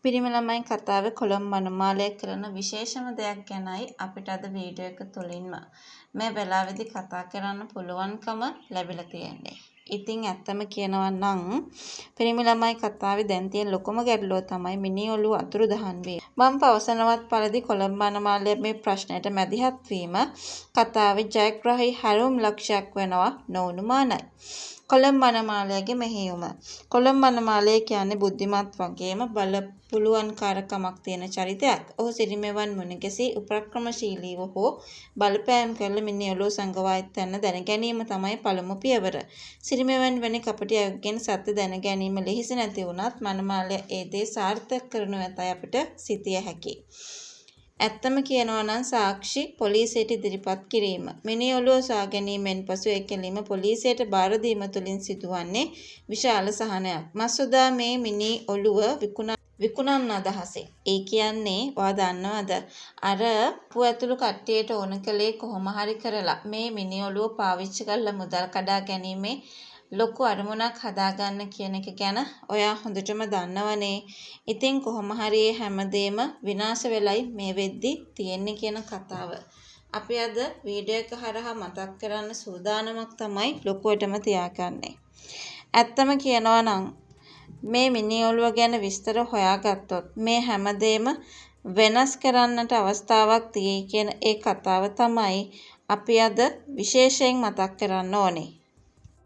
පිරිමි ළමයි කතාවේ කොළඹ මනමාලය කරන විශේෂම දෙයක් ගැනයි අපිට අද වීඩියෝ එක තුලින්ම මේ වෙලාවේදී කතා කරන්න පුළුවන්කම ලැබිලා තියෙන්නේ. ඉතින් ඇත්තම කියනවා නම් පිරිමි ළමයි කතාවේ දැන් තියෙන ලොකුම ගැටලුව තමයි මිනි ඔළුව අතුරුදහන් වීම. මම පවසනවත් පරිදි කොළඹ මනමාලය මේ ප්‍රශ්නයට මැදිහත් වීම කතාවේ ජයග්‍රාහී හැරවුම් ලක්ෂ්‍යයක් වෙනවා නොඅනුමානයි. කොළඹ මනමාලයාගේ මෙහෙයුම. කොළඹ මනමාලය කියන්නේ බුද්ධිමත් වගේම බල පුළුවන්කාරකමක් තියෙන චරිතයක්. ඔහු සිරිමෙවන් මුණ ගැසී උපක්‍රමශීලීව හෝ බලපෑම් කරලා මිනි ඔළුව සඟවා ඇති තැන දැන ගැනීම තමයි පළමු පියවර. සිරිමෙවන් වැනි කපටි අයෙකුගෙන් සත්‍ය දැන ගැනීම ලෙහෙසි නැති වුණත් මනමාලයා ඒ දේ සාර්ථක කරනු ඇතැයි අපට සිතිය හැකියි. ඇත්තම කියනවා නම් සාක්ෂි පොලිසියට ඉදිරිපත් කිරීම. මිනී ඔළුව සොයා ගැනීමෙන් පසු එය කෙලින්ම පොලිසියට බාර දීම තුළින් සිදුවන්නේ විශාල සහනයක්. මස්හොදා මේ මිනී ඔළුව විකුණන්න අදහසින්. ඒ කියන්නේ ඔයා දන්නවද අර අපු ඇතුළු කට්ටියට ඕන කළේ කොහොම හරි කරලා මේ මිනී ඔළුව පාවිච්චි කරලා මුදල් කඩා ගැනීමේ ලොකු අරමුණක් හදාගන්න කියන එක ගැන ඔයා හොඳටම දන්නවනේ. ඉතින් කොහොම හරි ඒ හැමදේම විනාශ වෙලයි මේ වෙද්දි තියෙන්නේ කියන කතාව අපි අද වීඩියෝ එක හරහා මතක් කරන්න සූදානමක් තමයි ලොකුවටම තියාගන්නේ. ඇත්තම කියනවා නම් මේ මිනි ඔළුව ගැන විස්තර හොයාගත්තොත් මේ හැමදේම වෙනස් කරන්නට අවස්ථාවක් තියෙයි කියන ඒ කතාව තමයි අපි අද විශේෂයෙන් මතක් කරන්න ඕනේ.